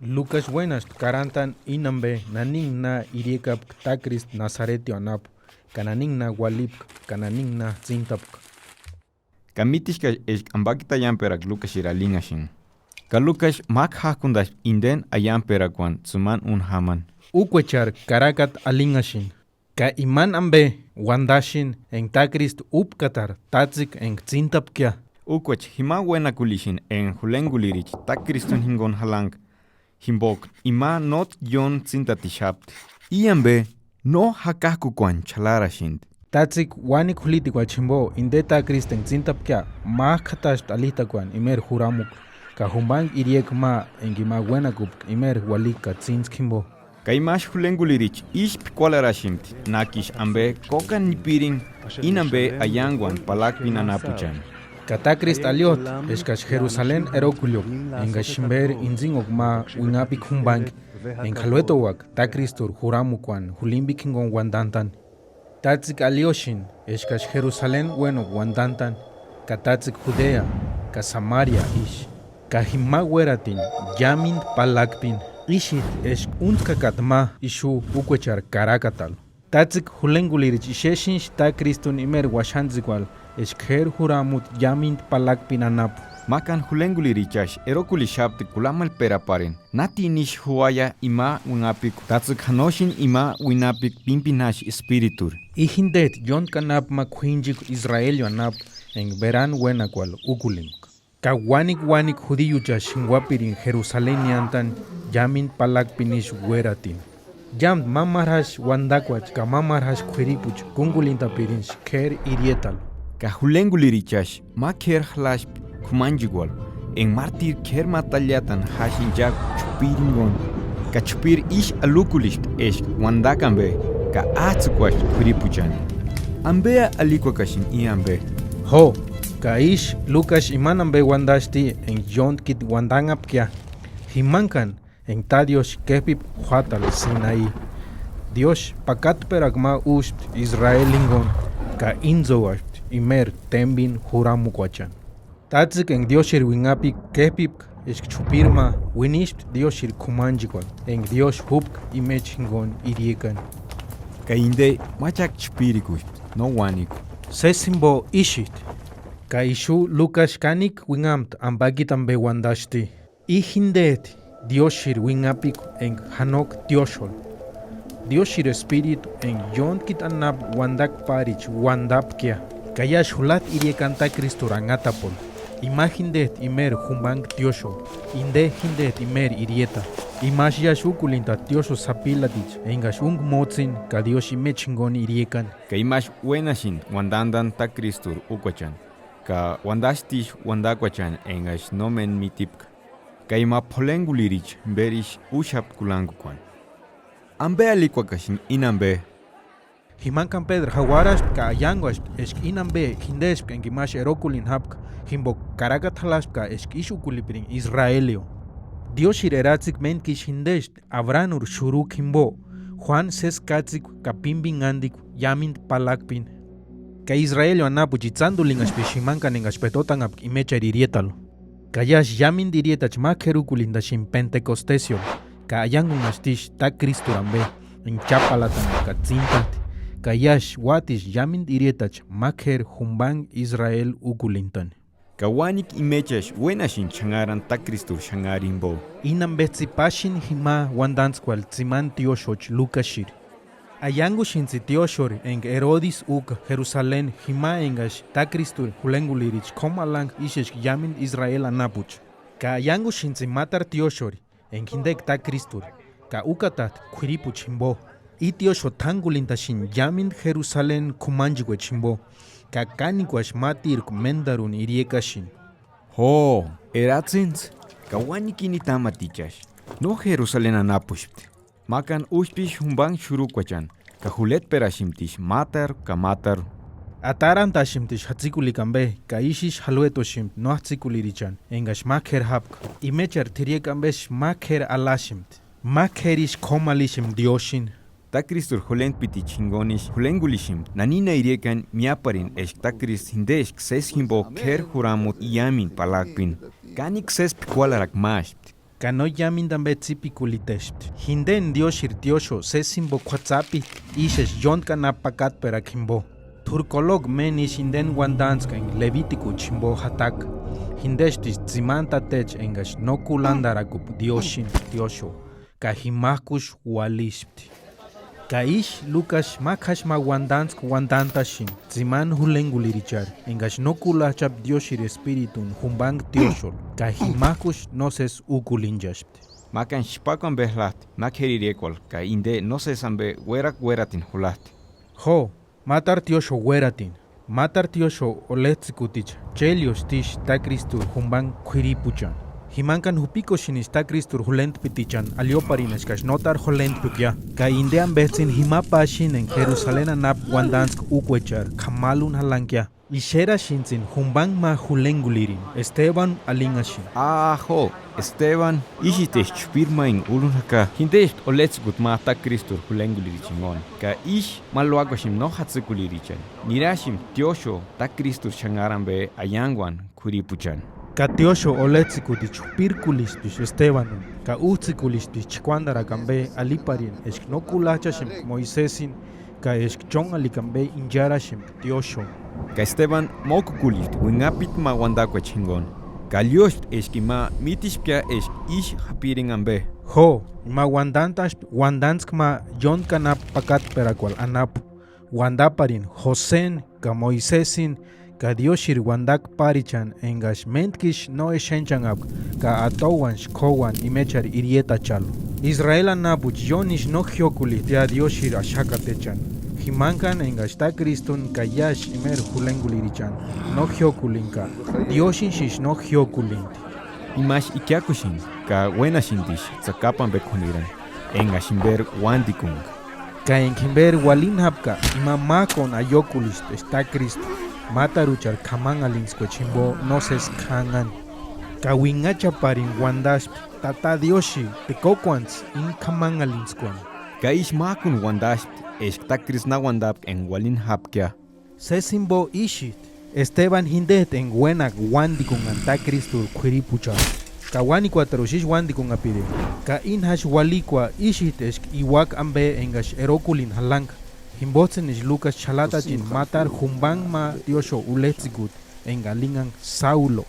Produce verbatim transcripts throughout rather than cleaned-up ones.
Lukaxu uénaspti karantani íni ambe nanini na iriekapka tákristu Nasaretio anapu, ka nanini na ualipka, ka nanini na tsíntapka. Ka mítiska eska ambakiti aiamperakua Lukaxiri alinhaxeni. Ka Lukaxu mák'u ják'untaspti inteni aiamperakuani tsimani úni jamani. Úkuecharhu karakata alinhaxeni. Ka imani ambe uantaxeni enka tákristu úpkatarhu tátsekua enka tsíntapkia. Úkuachi jima uénakulixeni enka julenkuliricha tákristuni jinkuni jalanka, jimpoka ima nótki ióni tsíntatixapti. I ampe no jakak'ukuani ch'alaraxenti. Tátsekua uánikua julítikuachi jimpo inte tákristu enka tsíntapkia, mák'u jataspti alitakuani imeri juramukua, ka jumpanhku iriekua ma enka ima uénakupka imeri ualika ka tsíntskua jimpo. Ka imasï julenkuliricha ísï p'ikuarheraxempti nákisï ampe kókani nipirinka íni ampe aiankuani palakpini anapuchani. Ka tákristu aliot'u eskaksï Jerusaleni erokuliokua, enkaksï jimperi intsinhokua ma uinhapikua jumpanhki, enka jaluetouaka tákristuri juramukuani julimpikua jinkuni uantantani. Tátsekua alioxeni eskaksï Jerusaleni uénokua uantantani, ka tátsekua Judea ka Samaria ísï. Ka jima uératini iámintu palakpini, ísïti eska úntskakata ma ixu úkuecharhu karakatalhu. Tátsekua julenkuliricha ixexenhsti tákristuni imeri uaxantsikuarhu eska k'éri juramuti iámintu palakpini anapu. Mákani julenkulirichaksï erokulixapti kulamalperaparheni nátini ísï juuaia ima uinhapikua, tátsekua janosïni ima uinhapikua pímpinhasï Espirituri. I jinteti ióntki anapu ma k'uínchekua Israelio anapu enka verani uénakuarhu úkulimpka. Ka uánikua uánikua judiuchasï jinkuapirinka Jerusaleni niántani iámintu palakpini ísï uératini. Iámentu mámaru jásï uantakuachi ka mámaru jásï k'uiripuchi kúnkulintapirinksï k'éri irietalhu. Ka julenkulirichaksï ma k'éri jalaspti k'umanchekuarhu, enka mártiri k'éri ma taliatani jásï inchakua ch'upiri jinkuni, ka ch'upiri ísï alukulispti eska uantaka ampe, ka áts'ïkuaspti k'uiripuchani. ¿Ampe alikuakaxeni i ampe? Jo, ka ísï Lukaxu imani ampe uantaxati enka ióntkiti uantanhapkia, jimankani enka Tátioxu kep'ipka juátarhu Sinai, Diósï pakatperakua ma úspti Israeli jinkuni, ka íntsouaspti imeri témpini juramukuachani. Tátsekua enka Diósïri uinhapikua kep'ipka eska ch'upiri ma uinispti Diósïri k'umanchekuarhu enka Diósï júpka imecha jinkuni iriekani. Ka inte máchakua ch'upirikuspti, no uánikua. Sési jimpo ísïti. Ka ixu Lukaxu kánikua uinhampti ampe akiti ampe uantaxati. I jinteti Diósïri uinhapikua enka janoka tiósïorhu. Diósïri Espiritu enka ióntkiti anapu uantakparichi uantapkia, ka iásï julata iriekani Tákristuri anhatapuni. Ima jinteti imeri jumpanhku tiósïorhu, inte jinteti imeri irieta. Imasï iásï úkulintati tiósïo sapilaticha enkaksï únka mótsïni ka Diósï imecha jinkuni iriekani. Ka imasï uénasïnti uantantani Tákristuri úkuachani, ka uantaxtisï uantakuachani enkaksï nómeni mitipka. Ka ima p'ulenkuliricha jimperisï úxapti kulankukuani. ¿Ampe alikuakaxeni íni ampe? Jimankani Pédru jauaraspti ka aiankuaspti eska íni ampe jintespka enka imasï erokulini jápka, jimpoka karakata jalaspka eska ísï úkulipirinka Israelio. Diósïri eratsikua méntku isï jintespti Abrahamuri xuruku jimpo, Juánu sési kátsikua ka pímpinhantikua iámintu palakpini. Ka Israelio anapuchi tsántulinhaspti jimankani enkaksï petotanhapka imecheri irietalhu. Ka iásï iámintu irietachi ma k'éri úkulintasïnti Pentekostesiorhu, ka aiankunhaxtisï Tákristuri ampe, enka chápalatanhapka ka tsíntanti. Ka iásï úatisï iámintu irietachi ma k'éri jumpanhku Israeli úkulintani. Ka uánikua imechaksï uénasïnti xanharani Tákristuri xanhari jimpo. Íni ampe tsipasïni jima uantantskuarhu tsimani tiósïochi Lukaxiri. Aiankusïntsï tiósïori enka Erodisi úka Jerusaleni jima enkaksï Tákristuri julenkuliricha k'ómu alanka ísï eska iámintu Israeli anapucha. Ka aiankusïntsï mátaru tiósïori enka jinteka Tákristuri, ka úkatat'u k'uiripuchi jimpo. I tiósïo t'ánkulintaxani iámintu Jerusaleni k'umanchekuachi jimpo, ka kánikuaxu mátirku méntaruni iriekasïni. Jo, eratsintsï, ka uánikua íni támatichaksï, no Jerusaleni anapuspti. Mákani úspti isï jumpanhku xurukuachani, ka juletperaxemptisï mátaru ka mátaru. Atarantaxemptisï jatsikuluecha ampe, ka ísï ísï jaluetoxempti no jatsikulirichani enkaksï ma k'éri jápka. Imecheri t'irekua ampesï ma k'éri alaxempti, ma k'éri isï k'ómu alixempti tiósïni. Tákristuri julentpiticha jinkunisï julenkulixempti nanina iriekani miáparini eska Tákristu jinteska sési jimpo k'éri juramuti iámintu palakpini. Kánikua sési p'ikuarharakua máspti. ka no iámendu ambe tsípikulitespti. Jindeni Diósïri tiósïo sési jimbo k'ua tsapit'u, ísï eska ióntki anapu pakatperakua jimbo. T'úri kolokua méni isï jindeni uandantskua enga Levítikuecha jimbo jataka. Jindestisï tsimani tatecha engaksï no kulantarakuka Diósïni tiósïo, ka jimak'usï ualispti. Ka ísï Lukasï ma k'ási ma uandantskua uandantasïni tsimani julengulirichari engaksï no kulajchapka Diósïri Espirituni jumbangua tiósïorhu, ka jimak'usï nósesi úkulinchaspti. Mákani sïpakua ambe jlajti, na k'ériri ekuarhu ka inde nósesi ambe uerakua uératini julajti. Jo, mátaru tiósïo uératini, mátaru tiósïo olejtsïkuticha, chéliosï tísï takristurhu jumbangua k'uiripuchani. Jimankani jupikuxunisï takristurhu julentpitichani alioparini eskaksï nótaru julentpekuia, ka inde ambejtsïni jima páxeni enga Jerusaleni anapu uandantskua úkuecharhu k'amaluni jalankia. Ixerasïntsïni jumbangua ma julengulirini, Estebanu alinhasïni. Aa jo, Estebanu, ísïti eska chupiri ma enga urhuni jaka, jindespti olejtsïkuti ma takristurhu julengulirichani jinguni, ka ísï ma luákuasïnti no jatsikulirichani, niraxati tiósïo takristurhu xanhari ambe aianguani k'uiripuchani. Ka tiósïo olejtsïkuticha jupirkulisptiksï Estebanuni, ka újtsïkulisptiksï ch'kuandarakua ambe aliparini eska no kulajchasïmpka Moisesini, ka eska chónhalika ambe incharasïmpka tiósïo. Ka Estebanu mókukulispti uinhapiti ma uandakuecha jinguni, ka lióspti eska ima mítispkia eska ísï japiringa ambe. Jo, ima uandantaspti uandantskua ma ióntki anapu pakatperakuarhu anapu, uandaparini Joseni ka Moisesini, ka Diósïri uandakua párichani engaksï méntku isï no exenchanhapka, ka atouanksï k'óuani imecheri irietachalhu. Israeli anapuecha iónisï no jiókulisptia Diósïri axakatechani, jimankani engaksï takristuni ka iásï imeri julengulirichani no jiókulinka, Diósïnisï no jiókulinti. Imasï ikiakusïnti ka uénasïntisï tsakapu ambekua jurhirani, engaksï jimberi uándikunga. Ka enga jimberi ualini jápka, ima mák'uni aiokulispti eska takristu, mátarucharhu k'amanhalintskuecha jimbo nósesi k'anhani. Ka uinhachaparini uandaspti: Tata Diosi, tekuantsï íni k'amanhalintskuani. Ka ísï mák'uni uandaspti eska takristu na uandapka enga ualini jápkia. Sési jimbo ísïti, Estebanu jindejti enga uénaka uándikunhani takristurhu k'uiripucharhu. Ka uánikuataruksï ísï uándikunhapiringa, ka íni jásï ualikuarhu ísïti eska iuaka ambe engaksï erokulini jalanka. Jimbojtsïnisï Lukasï xalatachini mátaru jumbangu ma tiósïo ulejtsïkuti enga alinhanka Sáulo.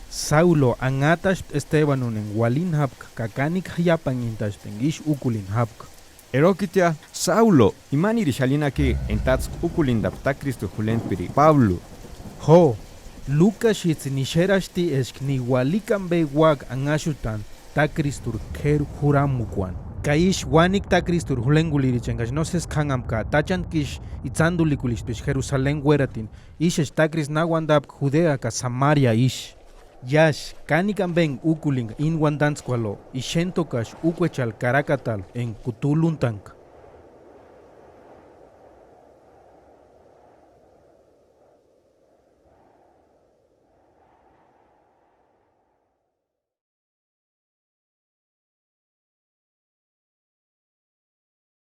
Sáulo anhajtaspti Estebanuni enga ualini jápka ka kanikua jaiapanhintaspti enga ísï úkulini jápka. Erokitia, Sáulo, imaniriksï alinhaki enga tátskua úkulintapka takristurhu julentpiri Páblu. Jo, Lukasïts'ïni xeraxati eska ni ualika ambe úaka anhaxutani takristurhu k'éri juramukuani. Ka ísï uánikua takristurhu julenguliricha engaksï nósesi k'ánhampka, táchantkisï itsandulikulispti Jerusaleni uératini, ísï eska takrisï na uandapka Judea ka Samaria ísï. Iásï, kanikua ambe enga úkulinga íni uandantskuarhu, ixéntokaxu úkuecharhu karakatarhu enga kutuluntanka.